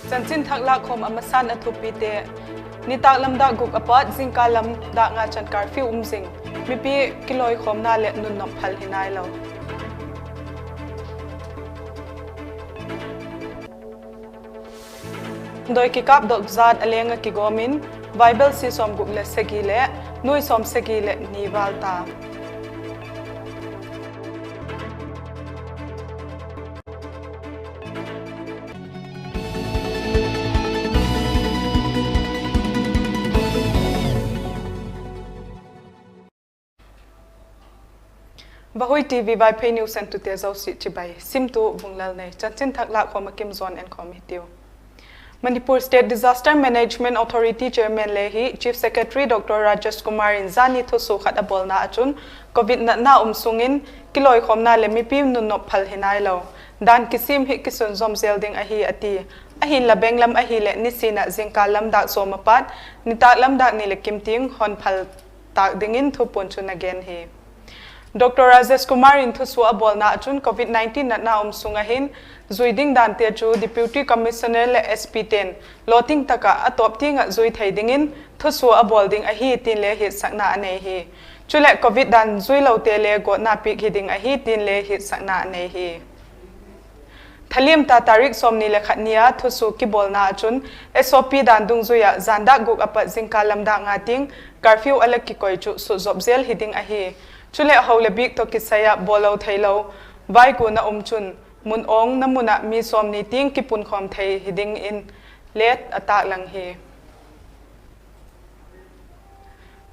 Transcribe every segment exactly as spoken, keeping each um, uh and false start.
Chanchin thak lâkkhawm a masan a thupite. Nitâk lam dâk guk a pat zingkal lam dâk nga chan curfew um zing. Mipi kiloikhawmna leh nunnop phal hi nai lo. Damdawi kikâpdok zat a leng ah kigawm in, vaibelsi sawmguk leh sagi leh nuai sawmsagi leh ni vâl ta. Vahui TV Vaiphei news entute zosia chibai. Simtu Vunglal nei. Chanchin thak lâkkhawm a kim zawn enkhawm hitiu. Manipur State Disaster Management Authority Chairman le hi Chief Secretary Doctor Rajesh Kumar in zani thusua khat a bawlna ah chun, Covid natna um sung in kiloikhawmna leh mipi nunnop phal hi nai lo, dan kisim hi kisunzawm zel ding ahi a ti. Ahinla benglam ahileh nisin ah zingkal lam dâk sawm a pat nitâk lam dâk ni leh kim tiang hon phal tâk dingin thupuan chun a gen hi. Doctor Rajesh Kumar in thusua a bawlna ah chun Covid nineteen natna um sung ah hin zui ding dante chu Deputy Commissioner leh S P te'n lawting tak ah a tawp tiang ah zui thei dingin thusua a bawl ding ahi tin le hetsakna a nei hi. Chuleh Covid dan zuilote le gawtna piak hi ding ahi tin le hetsakna a nei hi. Thaliam ta tarik sawmni leh khat ni a thusua kibawlna ah chun S O P dan dungzui ah zan dâk guk a pat zingkal lam dâk nga tiang curfew a la kikoi chu sutzop zel hi ding ahi. Chuleh ho leh bik tawh kisai ah bawllo theilo vaikuana um chun mun awngna mun ah mi sawmni tiang kipunkhawm thei hi dingin le a tâklang hi.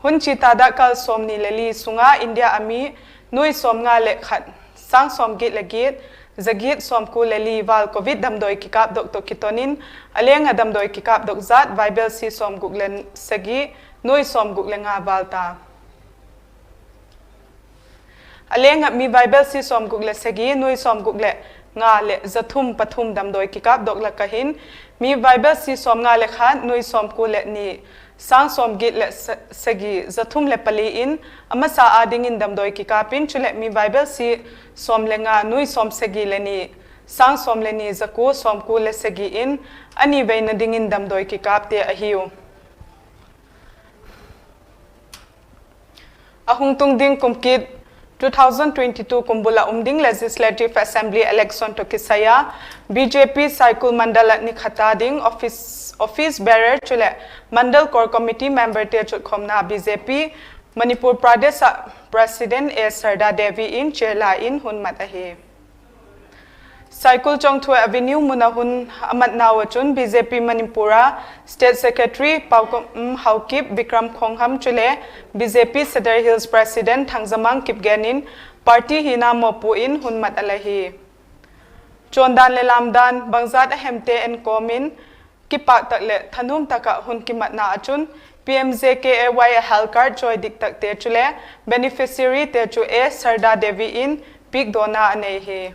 Hun chia ta dakkal sawmni leh li sung ah India ah mi nuai sawmnga leh khat, sâng sawmgiat leh giat, za giat sawmkua leh li vâl Covid damdawi kikâpdok tawh kiton in, a leng ah damdawi kikâpdok zat vaibelsi sawmguk leh sagi, nuai sawmguk leh nga vâl ta. A leng ah mi vaibelsi sawmguk leh sagi, nuai sawmguk leh nga leh za thum pathum damdawi kikâpdok lak ah hin, mi vaibelsi sawmnga leh khat, nuai sawmkua leh ni, sâng sawmgiat leh sa-, sagi, za thum leh pali in a masa â dingin damdawi kikâp in, chuleh mi vaibelsi sawm leh nga, nuai sawmsagi leh ni, sâng sawm leh ni, za kua sawmkua leh sagi in a ni veina dingin damdawi kikâpte ahiu. A hung tung ding kum kit two thousand twenty-two kum bul ah um ding Legislative Assembly election tawh kisai a B J P Saikul Mandal ah ni khat a ding office, office bearer chuleh Mandal Core Committee memberte chutkhawmna B J P Manipur Pradesh ah President A Sarda Devi in chair la in hun mat ahi. Saikul Chongthu Avenue mun ah hun a matnau ah chun B J P Manipur a State Secretary Paukum Haokip, Bikram Khongham chuleh B J P Sadar Hills President Thangzamang Kipgen in party hina mawpua in hun mat a la hi. Chawndan leh lamdan bangzat a hemte enkawm in, kipâk tak leh thanuam tak ah hun kimatna ah chun P M J K A Y health card chawi dik takte chuleh beneficiaryte chu A Sarda Devi in piakdawna a nei hi.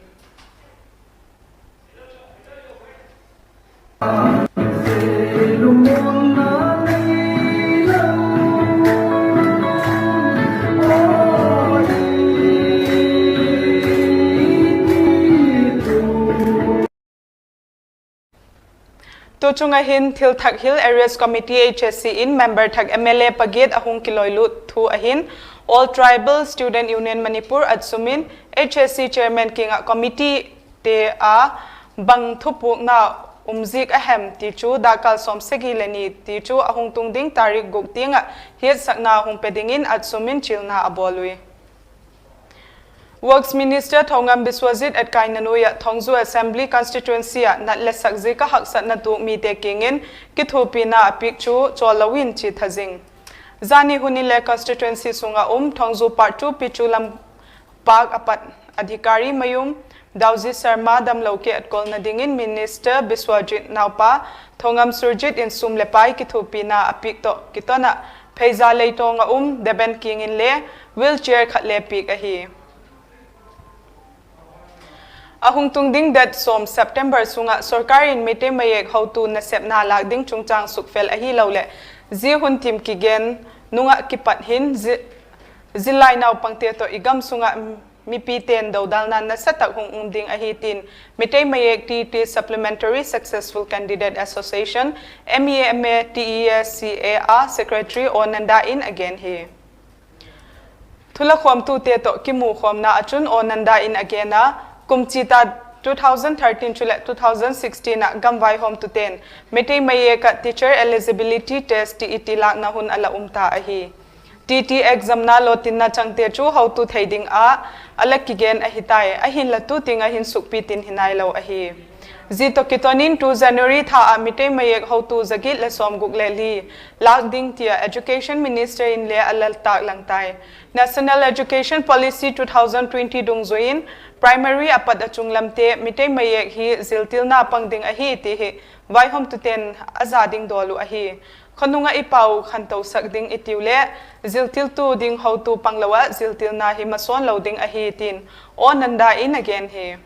Tu chung ah hin Thilthak Hill Areas Committee, H A C in member thak M L A pagiat a hung kiloilut thu ah hin, All Tribal Student Union Manipur, ATSUM in H A C chairman kiang ah committeete a bang thupukna um ziak a hem ti chu dakkal sawmsagi leh ni ti chu a hung tung ding tarik guk tiang ah hiatsakna hung pe dingin ATSUM in chilna a bawl ui. Works Minister Thongam Biswajit etkaina nuai ah Thongju Assembly Constituency ah nat le sak ziak a haksatna tuak mite kiang in kithuapina a piak chu chawllo in chia tha zing. Zani hun in le constituency sung ah um Thongju Part two Pichu Lam Park a pat Adhikari Mayum Dauji Sharma damlo kiatkawlna dingin Minister Biswajit naupa Thongam Surjit in sum leh pai kithuapina a piak tawh kiton ah Pheiza Leitawng ah um Deben kiang in le wheelchair khat le piak ahi. A hung tung ding date sawm September sung ah sorkar in Meitei mayek hotu nasepna lâk ding chungchâng sukfel ahiloleh zia hun thim kigen nung ah kipat hin zi-, zillai naupangte tawh i gam sung ah mipite'n dodalna nasa tak hung um ding ahi tin, Meitei Mayek T E T Supplementary Successful Candidate Association, M E M A T E S C A a Secretary Aw Nanda in a gen hi. Thulakhawmtute tawh kimukhawmna ah chun Aw Nanda in a gen a, kum chia ta two thousand thirteen chuleh two thousand sixteen ah gam vaihawmtute'n Meitei Mayek ah Teacher Eligibility Test, T E T lâkna hun a la um ta ahi. T E T examna lawtinna changte chu hotu thei ding ah a la kigen ahi tai, ahinla tu tiang ah hin sukpi tin hi nailo ahi. Zia tawh kiton in tu January tha ah Meitei Mayek hotu za giat leh sawmguk le li lâk ding tia Education Minister in le a la tâklang tai. National Education Policy two thousand twenty dungzui in primary a pat a chung lamte Meitei Mayek hi ziltilna pang ding ahi ti hi vaihawmtute'n a za ding dawl uh ahi. Khanung ah i pau khantosak ding i tiu leh ziltiltu ding hotu panglo ah ziltilna hi masawn lo ding ahi tin Aw Nanda in a gen hi.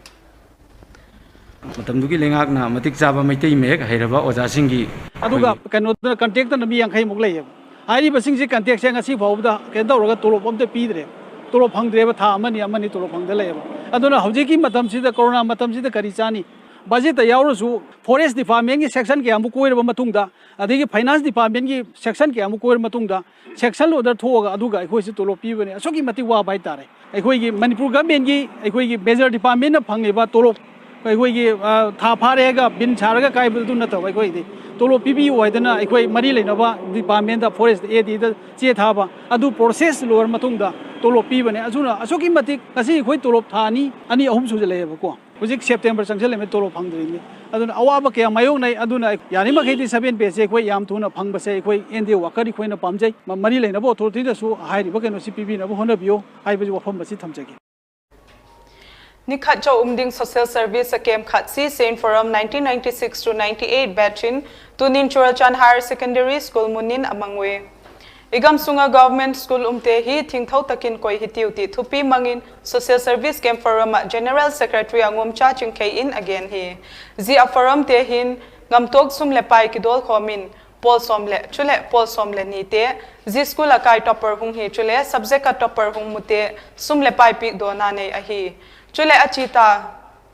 ꯃꯇꯝꯗꯨꯒꯤ ꯂꯩꯉꯥꯛꯅ ꯃꯇꯤꯛ ꯆꯥꯕ ꯃꯩꯇꯩ ꯃꯌꯦꯛ ꯍꯩꯔꯕ ꯑꯣꯖꯥꯁꯤꯡꯒꯤ ꯑꯗꯨꯒ ꯑꯩꯈꯣꯏꯒꯤ ꯀꯩꯅꯣꯗꯨꯅ contractorꯅ ꯃꯤ ꯌꯥꯡꯈꯩꯃꯨꯛ ꯂꯩꯌꯦꯕ꯫ ꯍꯥꯏꯔꯤꯕꯁꯤꯡꯁꯤ contractꯁꯦ ꯉꯁꯤ ꯐꯥꯎꯕꯗ ꯀꯩꯅꯣ ꯇꯧꯔꯒ ꯇꯣꯂꯣꯞ ꯑꯝꯇ ꯄꯤꯗ꯭ꯔꯦ꯫ ꯇꯣꯂꯣꯞ ꯐꯪꯗ꯭ꯔꯦꯕ, ꯊꯥ ꯑꯃꯅꯤ, ꯑꯃꯅꯤ ꯇꯣꯂꯣꯞ ꯐꯪꯗ ꯂꯩꯌꯦꯕ꯫ ꯑꯗꯨꯅ ꯍꯧꯖꯤꯛꯀꯤ ꯃꯇꯝꯁꯤꯗ, ꯀꯣꯔꯣꯅꯥ ꯃꯇꯝꯁꯤꯗ ꯀꯔꯤ ꯆꯥꯅꯤ? Budgetꯇ ꯌꯥꯎꯔꯁꯨ forest departmentꯀꯤ section ꯀꯌꯥꯃꯨꯛ ꯀꯣꯏꯔꯕ ꯃꯇꯨꯡꯗ, ꯑꯗꯒꯤ finance departmentꯀꯤ section ꯀꯌꯥꯃꯨꯛ ꯀꯣꯏꯔꯕ ꯃꯇꯨꯡꯗ, section order ꯊꯣꯛꯑꯒ ꯑꯗꯨꯒ ꯑꯩꯈꯣꯏꯁꯤ ꯇꯣꯂꯣꯞ ꯄꯤꯕꯅꯤ꯫ ꯑꯁꯨꯛꯀꯤ ꯃꯇꯤꯛ ꯋꯥꯕ ꯍꯥꯏꯇꯥꯔꯦ꯫ ꯑꯩꯈꯣꯏꯒꯤ ꯃꯅꯤꯄꯨꯔ governmentꯀꯤ ꯑꯩꯈꯣꯏꯒꯤ major departmentꯅ ꯐꯪꯉꯤꯕ ꯇꯣꯂꯣꯞ, ꯑꯩꯈꯣꯏꯒꯤ, ꯑ, ꯊꯥ ꯐꯥꯔꯦꯒ ꯕꯤꯟ ꯁꯥꯔꯒ ꯀꯥꯏꯕꯗꯨ ꯅꯠꯇꯕ, ꯑꯩꯈꯣꯏꯗꯤ ꯇꯣꯂꯣꯞ ꯄꯤꯕꯤꯌꯨ ꯍꯥꯏꯗꯅ ꯑꯩꯈꯣꯏ ꯃꯔꯤ ꯂꯩꯅꯕ departmentꯇ, forest, ADꯗ ꯆꯦ ꯊꯥꯕ, ꯑꯗꯨ process ꯂꯣꯏꯔ ꯃꯇꯨꯡꯗ ꯇꯣꯂꯣꯞ ꯄꯤꯕꯅꯦ꯫ ꯑꯗꯨꯅ ꯑꯁꯨꯛꯀꯤ ꯃꯇꯤꯛ ꯉꯁꯤ ꯑꯩꯈꯣꯏ ꯇꯣꯂꯣꯞ ꯊꯥ ꯑꯅꯤ, ꯑꯅꯤ ꯑꯍꯨꯝ ꯁꯨꯖꯜꯂꯛꯑꯦꯕꯀꯣ꯫ ꯍꯧꯖꯤꯛ September ꯆꯪꯁꯜꯂꯛꯑꯦ, ꯇꯣꯂꯣꯞ ꯐꯪꯗ꯭ꯔꯤꯅꯤ꯫ ꯑꯗꯨꯅ ꯑꯋꯥꯕ ꯀꯌꯥ ꯃꯥꯌꯣꯛꯅꯩ꯫ ꯑꯗꯨꯅ ꯌꯥꯔꯤꯃꯈꯩꯗꯤ seven payꯁꯦ ꯑꯩꯈꯣꯏ ꯌꯥꯝ ꯊꯨꯅ ꯐꯪꯕꯁꯦ ꯑꯩꯈꯣꯏ NGO worker ꯑꯩꯈꯣꯏꯅ ꯄꯥꯝꯖꯩ꯫ ꯃ-, ꯃꯔꯤ ꯂꯩꯅꯕ authorityꯗꯁꯨ ꯍꯥꯏꯔꯤꯕ ꯀꯩꯅꯣꯁꯤ ꯄꯤꯕꯤꯅꯕ ꯍꯣꯠꯅꯕꯤꯌꯨ ꯍꯥꯏꯕꯁꯤ ꯋꯥꯐꯝ ꯑꯁꯤ ꯊꯝꯖꯒꯦ꯫ Ni khat chau um ding social service a camp khat C C N Forum nineteen ninety-six to ninety-eight batch in tunin Churachandpur Higher Secondary School mun in a mang ui. I gam sung ah government school umte hi thingtho tak in koi hitiu ti thupi mang in Social Service Camp Forum ah General Secretary Angawmcha Chingkhei in a gen hi. Zia forumte hin ngamtuak sum leh pai kidawlkhawm in pawl sawm leh, chuleh pawl sawm leh nite, zia school ah kai topper hung hi chuleh subject ah topper hung mute sum leh pai piakdawna nei ahi. Chuleh a chia ta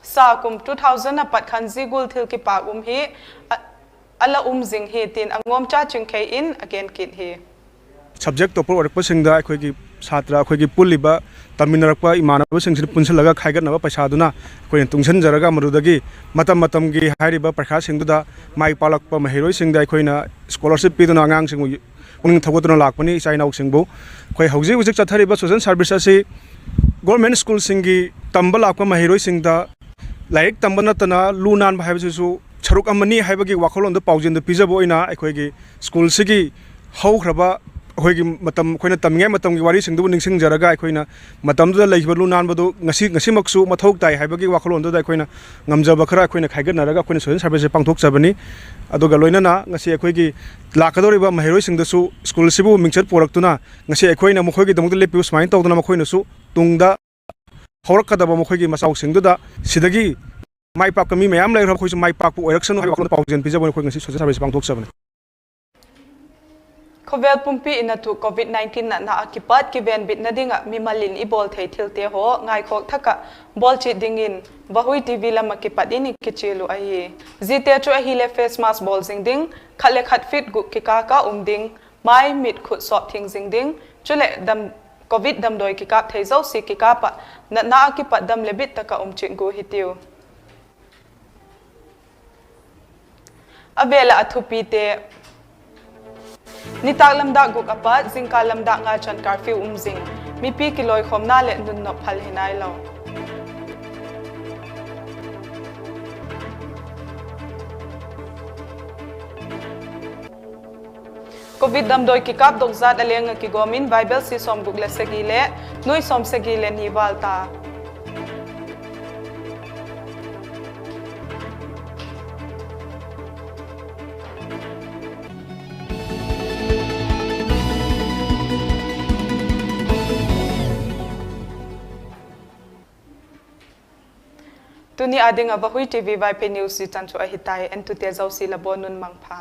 sa kum two thousand a pat khan zia gual thil kipâk um hi a, a la um zing hi tin Angawmcha Chingkhei in a gen kit hi. Subject topper ꯑꯣꯏꯔꯛꯄꯁꯤꯡꯗ ꯑꯩꯈꯣꯏꯒꯤ ꯁꯥꯇ꯭ꯔ ꯑꯩꯈꯣꯏꯒꯤ ꯄꯨꯜꯂꯤꯕ ꯇꯝꯃꯤꯟꯅꯔꯛꯄ ꯏꯃꯥꯟꯅꯕꯁꯤꯡꯁꯤꯅ ꯄꯨꯟꯁꯤꯜꯂꯒ ꯈꯥꯏꯒꯠꯅꯕ ꯄꯩꯁꯥꯗꯨꯅ ꯑꯩꯈꯣꯏꯅ ꯇꯨꯡꯁꯤꯟꯖꯔꯒ ꯃꯗꯨꯗꯒꯤ ꯃꯇꯝ ꯃꯇꯝꯒꯤ ꯍꯥꯏꯔꯤꯕ ꯄꯔꯤꯈꯥꯁꯤꯡꯗꯨꯗ ꯃꯥꯏ ꯄꯥꯛꯂꯛꯄ ꯃꯍꯩꯔꯣꯏꯁꯤꯡꯗ ꯑꯩꯈꯣꯏꯅ scholarship ꯄꯤꯗꯨꯅ ꯑꯉꯥꯡꯁꯤꯡꯕꯨ ꯄꯨꯛꯅꯤꯡ ꯊꯧꯒꯠꯇꯨꯅ ꯂꯥꯛꯄꯅꯤ꯫ ꯏꯆꯥ ꯏꯅꯥꯎꯁꯤꯡꯕꯨ ꯑꯩꯈꯣꯏ ꯍꯧꯖꯤꯛ ꯍꯧꯖꯤꯛ ꯆꯠꯊꯔꯤꯕ social service ꯑꯁꯤ government schoolꯁꯤꯡꯒꯤ ꯇꯝꯕ ꯂꯥꯛꯄ ꯃꯍꯩꯔꯣꯏꯁꯤꯡꯗ ꯂꯥꯏꯔꯤꯛ ꯇꯝꯕ ꯅꯠꯇꯅ ꯂꯨ ꯅꯥꯟꯕ ꯍꯥꯏꯕꯁꯤꯁꯨ ꯁꯔꯨꯛ ꯑꯃꯅꯤ ꯍꯥꯏꯕꯒꯤ ꯋꯥꯈꯜꯂꯣꯟꯗꯨ ꯄꯥꯎꯖꯦꯜꯗꯨ ꯄꯤꯖꯕ ꯑꯣꯏꯅ ꯑꯩꯈꯣꯏꯒꯤ schoolꯁꯤꯒꯤ ꯍꯧꯈ꯭ꯔꯕ ꯑꯩꯈꯣꯏꯒꯤ ꯃꯇꯝ, ꯑꯩꯈꯣꯏꯅ ꯇꯝꯃꯤꯉꯩ ꯃꯇꯝꯒꯤ ꯋꯥꯔꯤꯁꯤꯡꯗꯨꯕꯨ ꯅꯤꯡꯁꯤꯡꯖꯔꯒ ꯑꯩꯈꯣꯏꯅ ꯃꯇꯝꯗꯨꯗ ꯂꯩꯈꯤꯕ ꯂꯨ ꯅꯥꯟꯕꯗꯨ ꯉꯁꯤ, ꯉꯁꯤꯃꯛꯁꯨ ꯃꯊꯧ ꯇꯥꯏ ꯍꯥꯏꯕꯒꯤ ꯋꯥꯈꯜꯂꯣꯟꯗꯨꯗ ꯑꯩꯈꯣꯏꯅ ꯉꯝꯖꯕ ꯈꯔ ꯑꯩꯈꯣꯏꯅ ꯈꯥꯏꯒꯠꯅꯔꯒ ꯑꯩꯈꯣꯏꯅ social serviceꯁꯦ ꯄꯥꯡꯊꯣꯛꯆꯕꯅꯤ꯫ ꯑꯗꯨꯒ ꯂꯣꯏꯅꯅ ꯉꯁꯤ ꯑꯩꯈꯣꯏꯒꯤ ꯂꯥꯛꯀꯗꯧꯔꯤꯕ ꯃꯍꯩꯔꯣꯏꯁꯤꯡꯗꯁꯨ schoolꯁꯤꯕꯨ ꯃꯤꯡꯆꯠ ꯄꯨꯔꯛꯇꯨꯅ ꯉꯁꯤ ꯑꯩꯈꯣꯏꯅ ꯃꯈꯣꯏꯒꯤꯗꯃꯛꯇ ꯂꯦꯞꯄꯤꯕ ꯁꯨꯃꯥꯏꯅ ꯇꯧꯗꯅ ꯃꯈꯣꯏꯅꯁꯨ ꯇꯨꯡꯗ ꯍꯧꯔꯛꯀꯗꯕ ꯃꯈꯣꯏꯒꯤ ꯃꯆꯥꯁꯤꯡꯗꯨꯗ ꯁꯤꯗꯒꯤ ꯃꯥꯏ ꯄꯥꯛꯄ ꯃꯤ ꯃꯌꯥꯝ ꯂꯩꯈ꯭ꯔꯕ, ꯑꯩꯈꯣꯏꯁꯨ ꯃꯥꯏ ꯄꯥꯛꯄ ꯑꯣꯏꯔꯛꯁꯅꯨ ꯍꯥꯏꯕ ꯋꯥꯈꯜꯂꯣꯟꯗ ꯄꯥꯎꯖꯦꯜ ꯄꯤꯖꯕ ꯑꯣꯏꯅ ꯑꯩꯈꯣꯏ ꯉꯁꯤ social service ꯄꯥꯡꯊꯣꯛꯆꯕꯅꯤ꯫ Khawvel pumpi in a tuk Covid nineteen natna ah kipat kivenbitna ding ah mimal in i bawl thei thilte haw ngaikhawk thak ah bawlchit dingin Vahui TV lam ah kipat in i kichial uh ahi. Ziate chu ahileh face mask bawl zing ding, khat le khat feet guk kikâl ah um ding, mai, mit, khut sawp thing zing ding, chuleh dam, Covid damdawi kikâp thei zosia kikâp ah natna ah kipat dam le bit tak ah um chiat gua hitiu. A vêl ah a thupite. Nitâk lam dâk guk a pat zingkal lam dâk nga chan curfew um zing. Mipi kilawikhawmna leh nunnop phal hi nailo. Covid damdawi kikâp dok zat a leng ah kigawm in vaibelsi sawmguk le sagi leh nui sawmsagi le ni val ta. Tuni a ding ah Vahui TV Vaiphei news i chan chu ahi tai, entute zosia la bawn un mangpha.